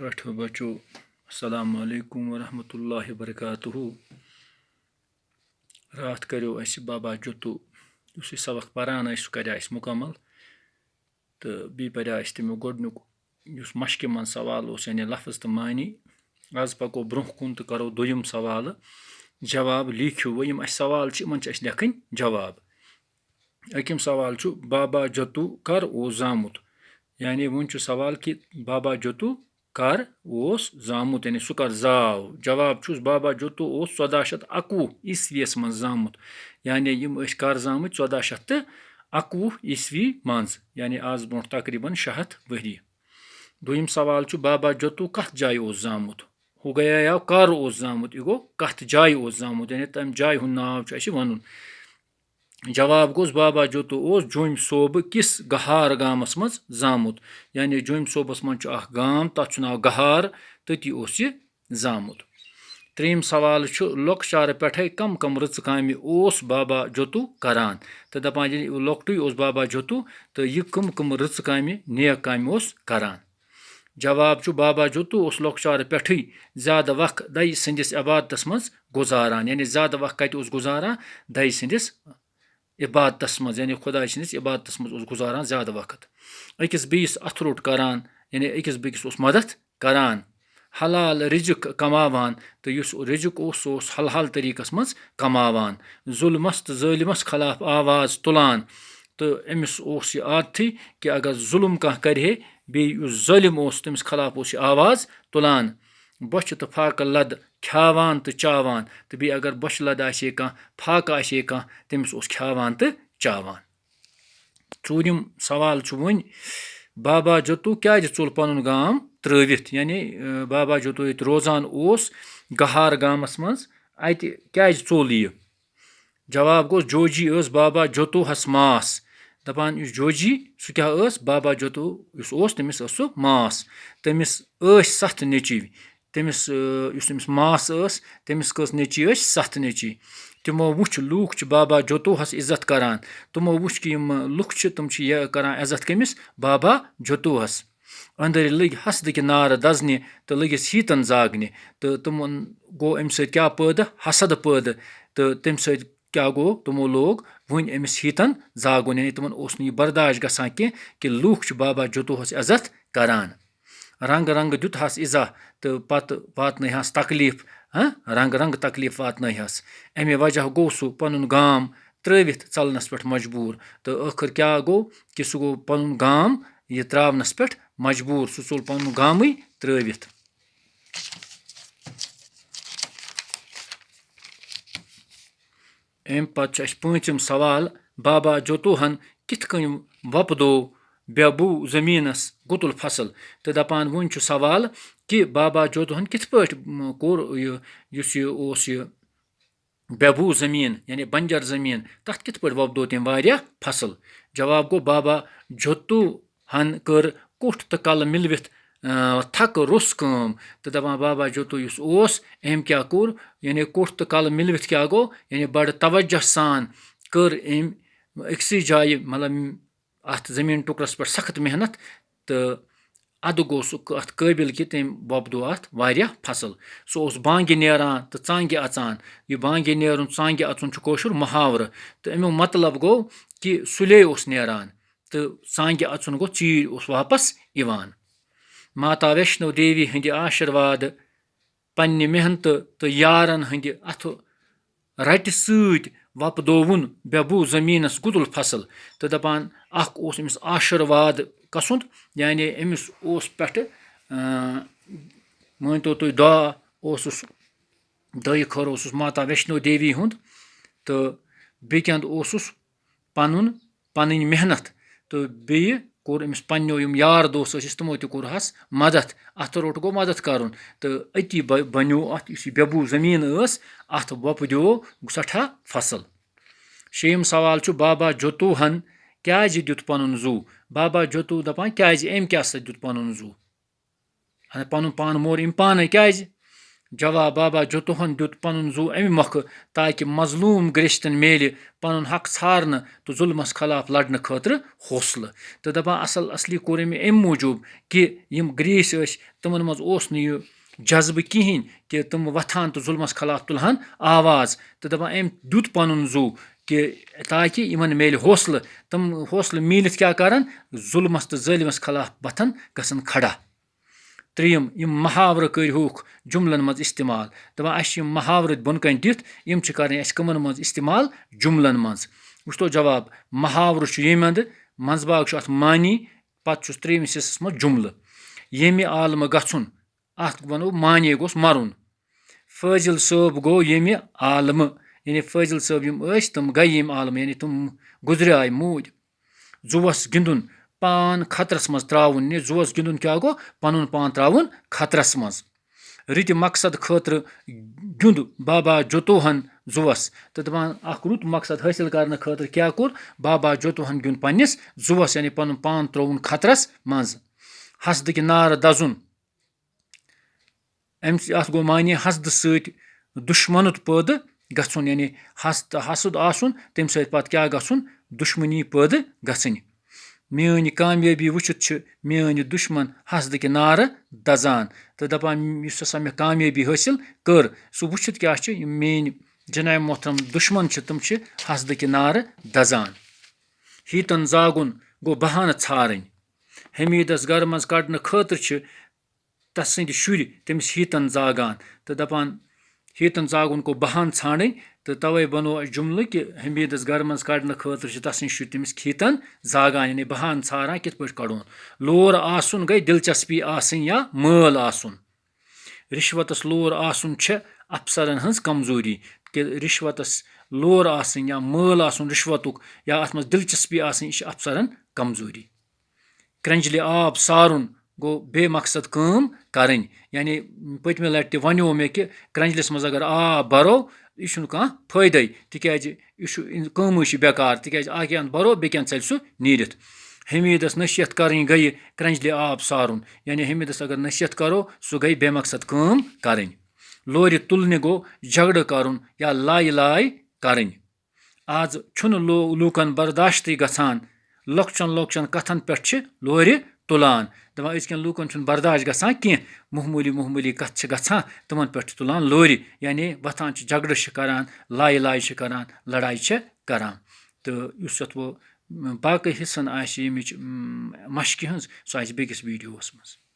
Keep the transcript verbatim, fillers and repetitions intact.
ٹھٲٹھو بچو، السلام علیکم ورحمۃ اللہ وبرکاتہ۔ راتھ کریو اسہِ بابا جوتو، یُس یہِ سبق پران ٲسۍ، سُہ کریو اسہِ مُکمل۔ تہٕ بیٚیہِ پریو اسہِ تمیُک گۄڈٕنیُک یُس مشقہِ منٛز سوال اوس، یعنی لفظ تہٕ معنی۔ از پکو برونٛہہ کُن تہٕ کرو دوٚیِم سوالہٕ جواب۔ لیکھِو وۄنۍ یِم اسہِ سوال چھِ، یِمن چھِ اسہِ لیکھٕنۍ جواب۔ أکِم سوال چھُ، بابا جوتو کر اوس زامُت؟ یعنی وۄنۍ چھُ سوال کہِ بابا جوتو کر اوس زامُت، یعنی سُہ کر زاو؟ جواب چھُس، بابا جوتو اوس ژۄداہ شیٚتھ اَکوُہ عیسویَس منٛز زامُت۔ یعنی یِم ٲسۍ کر زامٕتۍ؟ ژۄداہ شیٚتھ تہٕ اَکوُہ عیسوی منٛز، یعنی آز برونٛٹھ تقریباً شےٚ ہَتھ ؤری۔ دوٚیِم سوال چھُ، بابا جوتو کتھ جایہِ اوس زامُت؟ ہُہ گٔیاو کر اوس زامُت، یہِ گوٚو کتھ جایہِ اوس زامُت، یعنی تمہِ جایہِ ہُنٛد ناو چھُ اسہِ ونُن۔ جواب گوٚس، بابا جوتو اوس جوٚمۍ صوبہٕ کِس گہار گامس منٛز زامُت۔ یعنی جوٚمۍ صوبس منٛز چھُ اکھ گام، تتھ چھُ ناو گہار، تٔتی اوس یہِ زامُت۔ ترٛیٚیِم سوال چھُ، لۄکچارٕ پٮ۪ٹھَے کم کم رٕژٕ کامہِ اوس بابا جوتو کران؟ تہٕ دپان، ییٚلہِ یہِ لۄکٹُے اوس بابا جوتو، تہٕ یہِ کم کم رٕژٕ کامہِ، نیک کامہِ اوس کران؟ جواب چھُ، بابا جوتو اوس لۄکچارٕ پٮ۪ٹھٕے زیادٕ وق دَیہِ سٕنٛدِس عبادتس منٛز گُزاران، یعنی زیادٕ وق کتہِ اوس گُزاران؟ دَیہِ سٕنٛدِس عبادتس منٛز، یعنی خۄداے سٕنٛدِس عبادتس منٛز اوس گُزاران زیادٕ وقت۔ أکِس بیٚیِس اَتھٕ روٚٹ کران، یعنی أکِس بیٚیِس اوس مدد کران۔ حلال رزق کماوان، تہٕ یُس رزق اوس، سُہ اوس حلال طریٖقس منٛز کماوان۔ ظُلمس تہٕ ظٲلمس خلاف آواز تُلان، تہٕ أمِس اوس یہِ عادتھٕے کہِ اگر ظُلم کانٛہہ کرِ ہے، بیٚیہِ یُس ظٲلِم اوس، تٔمِس خلاف اوس یہِ آواز تُلان۔ بۄچھِ تہٕ فاقہٕ لد کھیاوان تہٕ چاوان، تہٕ بیٚیہِ اگر بۄچھِ لد آسہِ ہے کانٛہہ، فاقہٕ آسہِ ہے کانٛہہ، تٔمِس اوس کھیاوان تہٕ چاوان۔ ژوٗرِم سوال چھُ وۄنۍ، بابا جوتو کیازِ ژوٚل پنُن گام ترٲوِتھ؟ یعنی، اَ، بابا جوتو ییٚتہِ روزان اوس گہار گامس منٛز، اتہِ کیازِ ژوٚل یہِ؟ جواب گوٚو، جوجی ٲس بابا جوتوہس ماس۔ دپان، یُس جوجی، سُہ کیاہ ٲس؟ بابا جوتو یُس اوس، تٔمِس ٲس سُہ ماس۔ تٔمِس ٲسۍ ستھ نیٚچوۍ۔ تٔمِس، اَ، یُس تٔمِس ماس ٲس، تٔمِس کٔژ نیٚچوۍ ٲسۍ؟ ستھ نیٚچوۍ۔ تِمو وُچھ، لوٗکھ چھِ بابا جوتوہس عزت کران۔ تِمو وُچھ کہِ یِم لُکھ چھِ، تِم چھِ یہِ کران عزت کٔمِس؟ بابا جوتوہس۔ أنٛدٕرۍ لٔگۍ حسدٕکۍ نارٕ دزنہِ تہٕ لٔگِس ہیٖتن زاگنہِ۔ تہٕ تِمن گوٚو اَمہِ سۭتۍ کیٛاہ پٲدٕ؟ حسد پٲدٕ۔ تہٕ تَمہِ سۭتۍ کیٛاہ گوٚو؟ تِمو لوگ وۄنۍ أمِس ہیٖتن زاگُن، یعنی تِمن اوس نہٕ یہِ برداش گژھان کینٛہہ کہِ لوٗکھ چھِ بابا جوتوہس عزت کران۔ رنٛگ رنٛگ دیُت ہس ایٖزا تہٕ پتہٕ واتنٲے ہس تکلیٖف، ہاں، رنٛگ رنٛگ تکلیٖف واتنٲے ہس۔ اَمہِ وجہ گوٚو سُہ پنُن گام ترٲوِتھ ژلنس پٮ۪ٹھ مجبوٗر۔ تہٕ ٲخٕر کیٛاہ گوٚو کہِ سُہ گوٚو پنُن گام یہِ ترٛاونس پٮ۪ٹھ مجبوٗر، سُہ ژوٚل پنُن گامٕے ترٲوِتھ۔ اَمہِ پتہٕ چھُ اَسہِ پوٗنٛژِم سوال، بابا جوتوہن کِتھ کٔنۍ وۄپدو بٮ۪بوٗ زٔمیٖنس گُتُل فصل؟ تہٕ دپان، وۄنۍ چھُ سوال کہِ بابا جوتوہن کِتھ پٲٹھۍ، م، کوٚر یہِ، یُس یہِ اوس یہِ بٮ۪بوٗ زٔمیٖن، یعنی بنجر زٔمیٖن، تَتھ کِتھ پٲٹھۍ وۄپدو تٔمۍ واریاہ فصل؟ جواب گوٚو، بابا جوتوٗہن کٔر کوٚٹھ تہٕ کَلہٕ مِلوِتھ، آ، تھکہٕ روٚس کٲم۔ تہٕ دَپان، بابا جوتو یُس اوس، أمۍ کیٛاہ کوٚر؟ یعنی کوٚٹھ تہٕ کَلہٕ مِلوِتھ کیٛاہ گوٚو؟ یعنی بَڑٕ توجہ سان کٔر أمۍ أکسٕے جایہِ، مطلب، اَتھ زٔمیٖن ٹُکرَس پٮ۪ٹھ سخت محنت، تہٕ اَدٕ گوٚو سُہ اَتھ قٲبِل کہِ تٔمۍ وۄپدو اَتھ واریاہ فصل۔ سُہ اوس بانگہِ نیران تہٕ ژانگہِ اَژان۔ یہِ بانگہِ نیرُن، ژانگہِ اَژُن چھُ کٲشُر محاورٕ۔ تہٕ اَمیُک مطلب گوٚو کہِ سُلے اوس نیران تہٕ ژانگہِ اَژُن گوٚو ژیٖرۍ اوس واپس یِوان۔ ماتا ویشنو دیوی ہٕنٛدِ آشیٖروادٕ، پننہِ محنتہٕ تہٕ یارن ہٕنٛدِ اَتھٕ رَٹہِ سۭتۍ وۄپدووُن بٮ۪بوٗ زٔمیٖنَس گُتُل فصل۔ تہٕ دَپان، اَکھ اوس أمِس آشیٖرواد کَسُنٛد، یعنی أمِس اوس پٮ۪ٹھٕ، اۭں، مٲنۍ تو تُہۍ، دعا اوسُس، دعایہِ خٲر اوسُس ماتا ویشنو دیوی ہُنٛد، تہٕ بیٚیہِ کیٛاہ اوسُس پَنُن، پَنٕنۍ محنت۔ تہٕ بیٚیہِ کوٚر أمِس پنٛنیو یِم یار دوس ٲسِس، تِمو تہِ کوٚرہَس مَدَتھ۔ اَتھٕ روٚٹ گوٚو مَدَتھ کَرُن۔ تہٕ أتی بَ-، بَنیو اَتھ، یُس یہِ بٮ۪بوٗ زٔمیٖن ٲس، اَتھ وۄپدیو سٮ۪ٹھاہ فصل۔ شیٚیِم سوال چھُ، بابا جوتوٗہَن کیٛازِ دیُت پَنُن زُو؟ بابا جوتوٗ دَپان، کیٛازِ؟ أمۍ کیٛاہ سا دیُت پَنُن زُو؟ اَدٕ پَنُن پان مور أمۍ پانَے۔ کیٛازِ؟ جواب، بابا جوتوہن دیُت پنُن زُو امہِ مۄکھٕ تاکہِ مظلوم گریستٮ۪ن میلہِ پنُن حق ژھارنہٕ تہٕ ظُلمس خلاف لڑنہٕ خٲطرٕ حوصلہٕ۔ تہٕ دپان، اصل اصلی کوٚر أمۍ امہِ موٗجوٗب کہِ یِم گریسۍ ٲسۍ، تِمن منٛز اوس نہٕ یہِ جذبہٕ کِہیٖنۍ کہِ تِم وۄتھان تہٕ ظُلمس خلاف تُلہن آواز۔ تہٕ دپان، أمۍ دیُت پنُن زُو کہِ تاکہِ یِمن میلہِ حوصلہٕ۔ تِم حوصلہٕ میٖلِتھ کیٛاہ کرن؟ ظُلمس تہٕ ظٲلمس خلاف وۄتھن، گژھن کھڑا۔ ترٛیٚیِم، یِم محاورٕ کٔرۍ ہوکھ جُملن منٛز استعمال۔ دَپان، اَسہِ چھِ یِم محاورٕ بۄن کَنۍ دِتھ، یِم چھِ کَرٕنۍ اَسہِ کَمَن منٛز استعمال؟ جُملن منٛز۔ وٕچھتو جواب، محاورٕ چھُ ییٚمہِ اَندٕ، منٛزباگ چھُ اَتھ معنی، پَتہٕ چھُس ترٛیٚیِمِس حِصَس منٛز جُملہٕ۔ ییٚمہِ عالمہٕ گژھُن، اَتھ وَنو معنی گوٚژھ مَرُن۔ فٲضِل صٲب گوٚو ییٚمہِ عالمہٕ، یعنی فٲضِل صٲب یِم ٲسۍ، تِم گٔے ییٚمہِ عالمہٕ، یعنی تِم گُزریٛاے، موٗدۍ۔ زُوَس گِنٛدُن، پان خطرس منٛز ترٛاوُن۔ یعنی زُوَس گِنٛدُن کیٛاہ گوٚو؟ پَنُن پان ترٛاوُن خطرس منٛز۔ رٕتہِ مقصد خٲطرٕ گیُنٛد بابا جوتوہن زُوَس۔ تہٕ دَپان، اَکھ رُت مقصد حٲصِل کرنہٕ خٲطرٕ کیٛاہ کوٚر؟ بابا جوتوہن گیُنٛد پنٛنِس زُوَس، یعنی پَنُن پان ترٛووُن خطرس منٛز۔ حسدٕکہِ نارٕ دَزُن۔ اَمہِ سۭتۍ، اَتھ گوٚو معنی حسدٕ سۭتۍ دُشمنُت پٲدٕ گژھُن، یعنی حسد، حسد آسُن، تَمہِ سۭتۍ پَتہٕ کیٛاہ گژھُن؟ دُشمنی پٲدٕ گژھٕنۍ۔ میٛٲنۍ یہِ کامیٲبی وٕچھِتھ چھِ میٛٲنۍ یہِ دُشمن حسدٕکہِ نارٕ دَزان تہٕ دَپان، یُس ہسا مےٚ کامیٲبی حٲصِل کٔر، سُہ وٕچھِتھ کیٛاہ چھِ یِم میٛٲنۍ جناب محترم دُشمن چھِ، تِم چھِ حسدٕکہِ نارٕ دَزان۔ ہیٖتن زاگُن گوٚو بہانہٕ ژھارٕنۍ۔ حمیٖدس گرٕ منٛز کڑنہٕ خٲطرٕ چھِ تسٕنٛدۍ شُرۍ تٔمِس ہیٖتن زاگان تہٕ دَپان، ہیٖتن زاگُن گوٚو بہانہٕ ژھانٛڈٕنۍ۔ تہٕ توے بنوو اَسہِ جُملہٕ کہِ حمیٖدس گرٕ منٛز کڑنہٕ خٲطرٕ چھِ تسٕنٛدۍ شُرۍ تٔمِس ہیٖتن زاگان، یعنی بہانہٕ ژھاران کِتھ پٲٹھۍ کڑون۔ لور آسُن گٔے دلچسپی آسٕنۍ یا مٲل آسُن۔ رِشوتس لور آسُن چھےٚ افسرن ہٕنٛز کمزوری۔ کہِ رِشوتس لور آسٕنۍ یا مٲل آسُن رِشوتُک یا اتھ منٛز دلچسپی آسٕنۍ، یہِ چھِ افسرن کمزوری۔ کرنجلہِ آب سارُن گوٚو بے مقصد کٲم کرٕنۍ۔ یعنی پٔتمہِ لٹہِ تہِ ونیو مےٚ کہِ کرنجلِس منٛز اگر آب برو، یہِ چھُنہٕ کانٛہہ فٲیدَے، تِکیازِ یہِ چھُ اِن-، کٲمٕے چھِ بیکار، تِکیازِ اکھ اَنٛد برو، بیٚکہِ اَنٛد ژَلہِ سُہ نیٖرِتھ۔ حمیٖدس نصیحت کرٕنۍ گٔیہِ کرنجلہِ آب سارُن، یعنی حمیٖدس اگر نصیحت کرو، سُہ گٔیہِ بے مقصد کٲم کرٕنۍ۔ لورِ تُلنہِ گوٚو جھگڑٕ کرُن یا لایہِ لاے کرٕنۍ۔ آز چھُنہٕ لو-، لوٗکن برداشتٕے گژھان، لۄکچن لۄکچن کتھن پٮ۪ٹھ چھِ لورِ تُلان۔ دَپان، أزکٮ۪ن لوٗکن چھُنہٕ برداشت گژھان کینٛہہ، معموٗلی معموٗلی کتھ چھِ گژھان، تِمن پٮ۪ٹھ چھِ تُلان لورِ، یعنی وۄتھان چھِ، جھگڑٕ چھِ کران، لایہِ لایہِ چھِ کران، لڑایہِ چھِ کران۔ تہٕ یُس یتھ وۄنۍ باقٕے حصن آسہِ ییٚمِچ، م، مشقہِ ہٕنٛز، سُہ آسہِ بیٚکِس ویٖڈیووَس منٛز۔